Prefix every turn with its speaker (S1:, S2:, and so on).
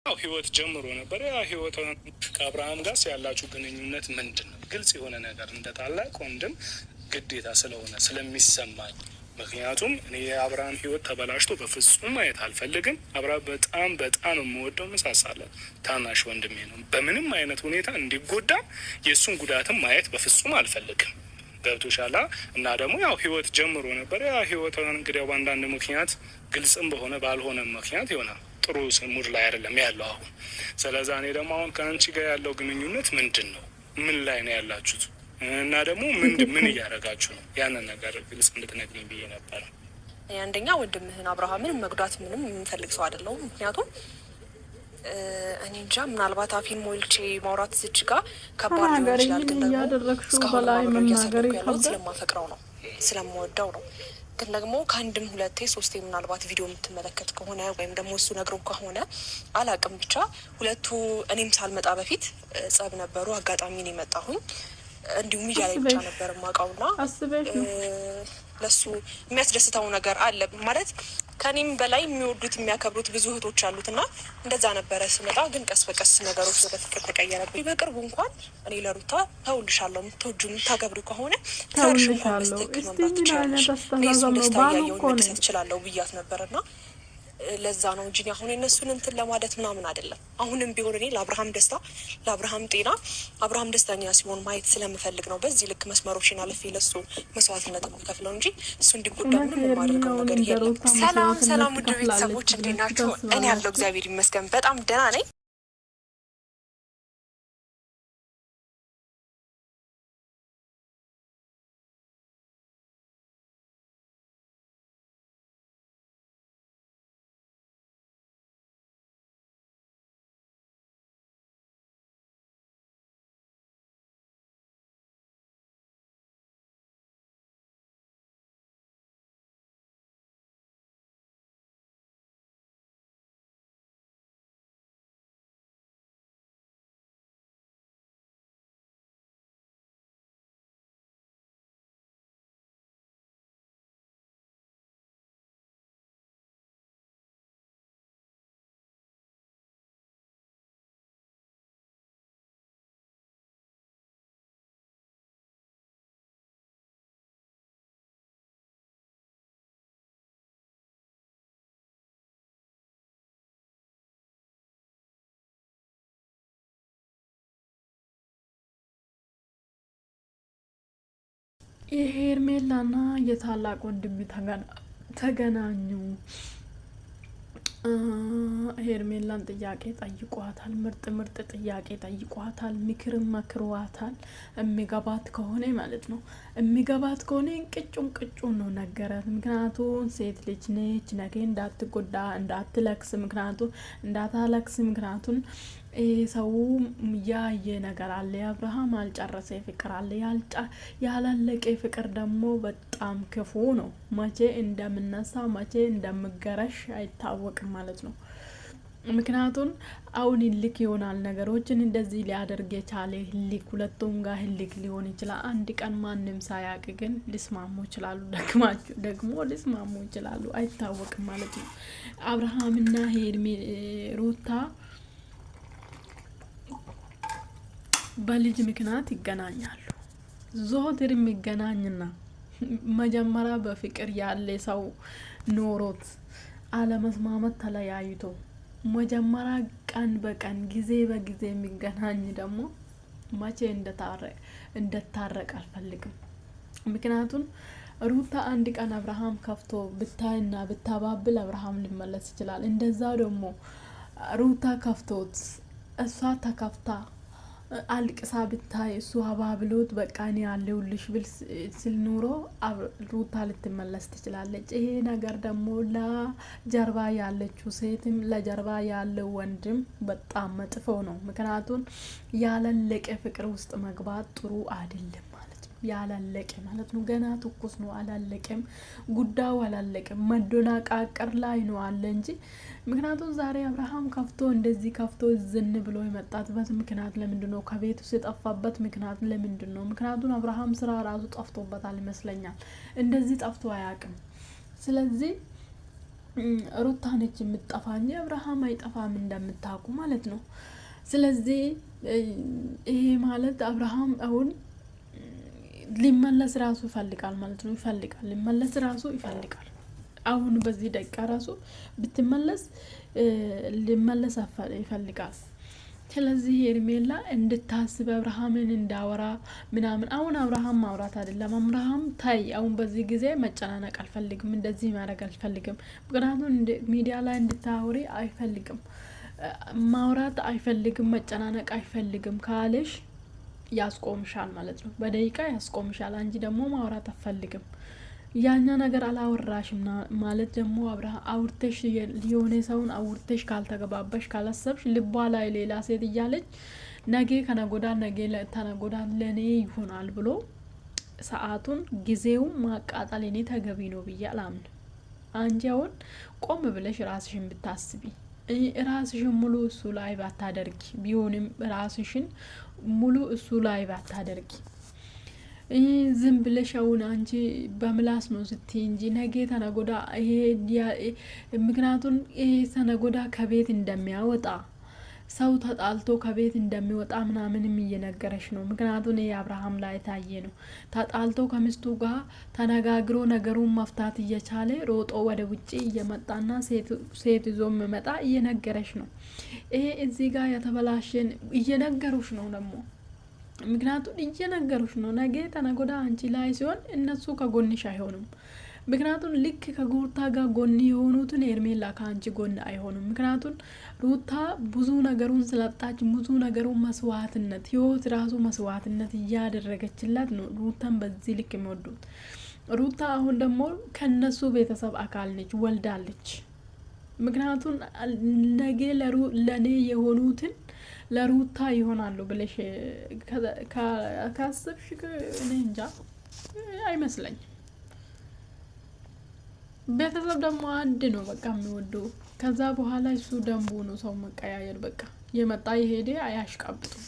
S1: ህይወት ጀምሮ ነበር። ያ ህይወት ከአብርሃም ጋር ያላችሁ ግንኙነት ምንድን ነው? ግልጽ የሆነ ነገር እንደ ታላቅ ወንድም ግዴታ ስለሆነ ስለሚሰማኝ፣ ምክንያቱም እኔ የአብርሃም ህይወት ተበላሽቶ በፍጹም ማየት አልፈልግም። አብርሃም በጣም በጣም የምወደው መሳሳለ ታናሽ ወንድሜ ነው። በምንም አይነት ሁኔታ እንዲጎዳ የእሱን ጉዳትም ማየት በፍጹም አልፈልግም። ገብቶሻላ? እና ደግሞ ያው ህይወት ጀምሮ ነበር። ያ ህይወት እንግዲያው በአንዳንድ ምክንያት ግልጽም በሆነ ባልሆነ ምክንያት ይሆናል ጥሩ mood ላይ አይደለም ያለው አሁን። ስለዛ እኔ ደግሞ አሁን ከአንቺ ጋር ያለው ግንኙነት ምንድን ነው? ምን ላይ ነው ያላችሁት? እና ደግሞ ምን እያደረጋችሁ ነው? ያንን ነገር ግልጽ እንድትነግሪኝ ብዬ ነበረ።
S2: አንደኛ ወንድምህን አብርሃምን መጉዳት ምንም የምፈልግ ሰው አይደለሁም። ምክንያቱም እኔ እንጃ ምናልባት አፌን ሞልቼ ማውራት ዝች ጋር ከባድ ሊሆን
S3: ተናገሪ።
S2: ይችላል።
S3: ምን
S2: ግን ደግሞ
S3: እያደረግሽው
S2: እስካሁን
S3: በላይ
S2: አብሬው
S3: መናገር
S2: እያሳለፍኩ ያለሁት
S3: ይከብዳል።
S2: ስለማፈቅረው ነው፣ ስለምወደው ነው። ግን ደግሞ ከአንድም ሁለቴ ሶስቴ ምናልባት ቪዲዮ የምትመለከት ከሆነ ወይም ደግሞ እሱ ነግሮ ከሆነ አላቅም፣ ብቻ ሁለቱ እኔም ሳልመጣ በፊት ጸብ ነበሩ። አጋጣሚ ነው የመጣሁኝ። እንዲሁ ሚዲያ ላይ ብቻ
S3: አስበሽ
S2: ነበር የማውቀውና
S3: አስበሽ ነው።
S2: ለሱ የሚያስደስተው ነገር አለ ማለት ከኔም በላይ የሚወዱት የሚያከብሩት ብዙ እህቶች አሉት እና እንደዛ ነበረ። ስመጣ ግን ቀስ በቀስ ነገሮች ወደ ፍቅር ተቀየረብኝ። በቅርቡ እንኳን እኔ ለሩታ ተውልሻለሁ፣ የምትወጂው የምታገብሪው ከሆነ ትዳርሽ እንኳን
S3: ተውልሻለሁ።
S2: በስትክክል
S3: እስቲ
S2: መምራት
S3: ምን
S2: ትችላለሽ፣
S3: አይነት
S2: እኔ እሱን
S3: አስተሳሰብ ነው?
S2: ደስታ
S3: ባሉ
S2: እያየሁኝ
S3: እኮ ነው።
S2: መደሰት እችላለሁ ብያት ነበርና ለዛ ነው እንጂ እኔ አሁን የእነሱን እንትን ለማለት ምናምን አይደለም። አሁንም ቢሆን እኔ ለአብርሃም ደስታ፣ ለአብርሃም ጤና፣ አብርሃም ደስተኛ ሲሆን ማየት ስለምፈልግ ነው በዚህ ልክ መስመሮችን አልፌ ለሱ መስዋዕትነት የምከፍለው እንጂ እሱ እንዲጎዳ
S3: እውነት
S2: ምንም የማደርገው
S3: ሄርሚያውን
S2: ነገር
S3: እንደ
S2: የለም።
S3: ሩታ
S2: ሰላም
S3: መስዋዕትነት
S2: ሰላም፣ ውድ
S3: ትከፍላለች
S2: ቤተሰቦች እንዴት
S3: ብላችሁ
S2: ናችሁ? እኔ ያለው
S3: ታስባላችሁ?
S2: እግዚአብሔር ይመስገን በጣም ደህና ነኝ።
S3: የሄርሜላና የታላቅ ወንድም ተገናኙ። ሄርሜላን ጥያቄ ጠይቋታል። ምርጥ ምርጥ ጥያቄ ጠይቋታል። ምክርም መክሯታል። የሚገባት ከሆነ ማለት ነው። የሚገባት ከሆነ ቅጩን ቅጩን ነው ነገራት። ምክንያቱም ሴት ልጅ ነች፣ ነገ እንዳትጎዳ እንዳትለክስ፣ ምክንያቱም እንዳታለክስ፣ ምክንያቱም ሰው ያየ ነገር አለ። የአብርሃም አልጨረሰ ፍቅር አለ። ያላለቀ ፍቅር ደግሞ በጣም ክፉ ነው። መቼ እንደምነሳ መቼ እንደምገረሽ አይታወቅም ማለት ነው። ምክንያቱም አሁን ህልክ ይሆናል ነገሮችን እንደዚህ ሊያደርግ የቻለ ህልክ፣ ሁለቱም ጋር ህልክ ሊሆን ይችላል። አንድ ቀን ማንም ሳያውቅ ግን ሊስማሙ ይችላሉ። ደግማችሁ ደግሞ ሊስማሙ ይችላሉ። አይታወቅም ማለት ነው። አብርሃምና ሄርሜ ሩታ በልጅ ምክንያት ይገናኛሉ። ዞትር የሚገናኝና መጀመሪያ በፍቅር ያለ ሰው ኖሮት አለመስማመት ተለያይቶ መጀመሪያ ቀን በቀን ጊዜ በጊዜ የሚገናኝ ደግሞ መቼ እንደታረቅ አልፈልግም። ምክንያቱም ሩታ አንድ ቀን አብርሃም ከፍቶ ብታይና ብታባብል አብርሃም ሊመለስ ይችላል። እንደዛ ደግሞ ሩታ ከፍቶት እሷ ተከፍታ አልቅሳ ብታይ እሱ አባብሎት በቃ እኔ ያለሁልሽ ብል ስል ኑሮ ሩታ ልትመለስ ትችላለች። ይሄ ነገር ደግሞ ለጀርባ ያለችው ሴትም ለጀርባ ያለው ወንድም በጣም መጥፎ ነው። ምክንያቱም ያላለቀ ፍቅር ውስጥ መግባት ጥሩ አይደለም ማለት ነው። ያላለቀ ማለት ነው። ገና ትኩስ ነው፣ አላለቀም። ጉዳዩ አላለቀም። መደናቃቀር ላይ ነው አለ እንጂ ምክንያቱም ዛሬ አብርሃም ከፍቶ እንደዚህ ከፍቶ ዝን ብሎ የመጣትበት ምክንያት ለምንድን ነው? ከቤት ውስጥ የጠፋበት ምክንያት ለምንድን ነው? ምክንያቱም አብርሃም ስራ ራሱ ጠፍቶበታል ይመስለኛል። እንደዚህ ጠፍቶ አያውቅም። ስለዚህ ሩታ ነች የምትጠፋ እንጂ አብርሃም አይጠፋም እንደምታውቁ ማለት ነው። ስለዚህ ይሄ ማለት አብርሃም አሁን ሊመለስ ራሱ ይፈልጋል ማለት ነው። ይፈልጋል፣ ሊመለስ ራሱ ይፈልጋል። አሁን በዚህ ደቂቃ ራሱ ብትመለስ ሊመለስ ይፈልጋል። ስለዚህ ሄርሜላ እንድታስብ አብርሃምን እንዳወራ ምናምን፣ አሁን አብርሃም ማውራት አይደለም፣ አብርሃም ታይ፣ አሁን በዚህ ጊዜ መጨናነቅ አልፈልግም፣ እንደዚህ ማድረግ አልፈልግም። ምክንያቱም ሚዲያ ላይ እንድታወሪ አይፈልግም፣ ማውራት አይፈልግም፣ መጨናነቅ አይፈልግም ካለሽ ያስቆምሻል ማለት ነው። በደቂቃ ያስቆምሻል። አንቺ ደግሞ ማውራት አትፈልግም። ያኛ ነገር አላወራሽም ማለት ደግሞ አውርተሽ የሆነ ሰውን አውርተሽ ካልተገባበሽ ካላሰብሽ ልቧ ላይ ሌላ ሴት እያለች ነገ ከነጎዳ ነገ ተነጎዳ ለእኔ ይሆናል ብሎ ሰዓቱን ጊዜውን ማቃጠል እኔ ተገቢ ነው ብዬ አላምንም። አንቺ አሁን ቆም ብለሽ ራስሽን ብታስቢ፣ ራስሽን ሙሉ እሱ ላይ ባታደርጊ፣ ቢሆንም ራስሽን ሙሉ እሱ ላይ ባታደርጊ፣ ዝም ብለሽ አሁን አንቺ በምላስ ነው ስትይ እንጂ ነገ ተነጎዳ ይሄ፣ ምክንያቱም ይሄ ተነጎዳ ከቤት እንደሚያወጣ፣ ሰው ተጣልቶ ከቤት እንደሚወጣ ምናምንም እየነገረሽ ነው። ምክንያቱም ይሄ አብርሃም ላይ ታየ ነው። ተጣልቶ ከሚስቱ ጋር ተነጋግሮ ነገሩን መፍታት እየቻለ ሮጦ ወደ ውጭ እየመጣና ሴት ይዞ የሚመጣ እየነገረሽ ነው። ይሄ እዚህ ጋር የተበላሸን እየነገሩሽ ነው ደግሞ፣ ምክንያቱም እየነገሩሽ ነው። ነገ ተነጎዳ አንቺ ላይ ሲሆን እነሱ ከጎንሽ አይሆኑም። ምክንያቱም ልክ ከሩታ ጋር ጎን የሆኑትን ሄርሜላ ከአንቺ ጎን አይሆኑም። ምክንያቱም ሩታ ብዙ ነገሩን ስላጣች፣ ብዙ ነገሩን መስዋዕትነት፣ ህይወት ራሱ መስዋዕትነት እያደረገችላት ነው ሩታን በዚህ ልክ የሚወዱት። ሩታ አሁን ደግሞ ከነሱ ቤተሰብ አካል ነች፣ ወልዳለች። ምክንያቱም ነገ ለእኔ የሆኑትን ለሩታ ይሆናሉ ብለሽ ካሰብሽ እኔ እንጃ አይመስለኝም። ቤተሰብ ደግሞ አንድ ነው በቃ የሚወዱ። ከዛ በኋላ እሱ ደንቡ ነው ሰው መቀያየር። በቃ የመጣ የሄደ አያሽቃብጡም።